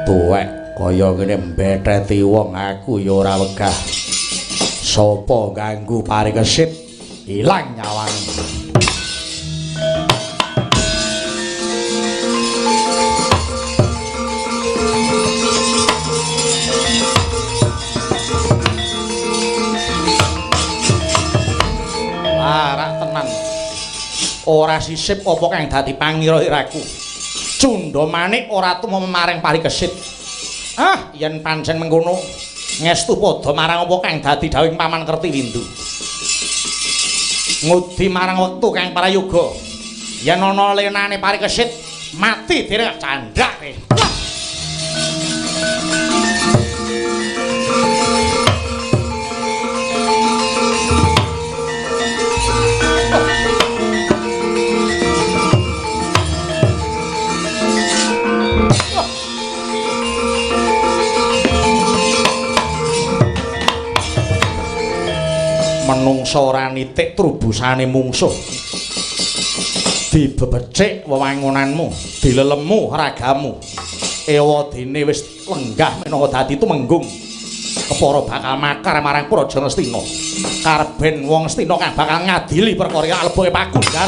Tuwek kaya ngene mbetheti wong aku ya ora wegah. Sapa ganggu Parikesit ilang nyawane. Larak tenan. Ora sisip apa kang dadi pangira-iraku. Cundha manik ora tumama marang Parikesit. Ah, yen pancen mengkono, ngestu padha marang apa kang dadi dawuhing Paman Kertiwindu. Ngudi marang wektu kang prayoga. Yen ana lenane Parikesit mati dene candhake. Menungsa ora nitik trubusane mungsuh. Dibebecik wewangunanmu, dilelemu ragamu. Ewadene wis lenggah minangka dadi tumenggung. Kepara bakal makar marang Praja Ngastina. Karben wong Ngastina kang bakal ngadili perkara aleboke Pakundar.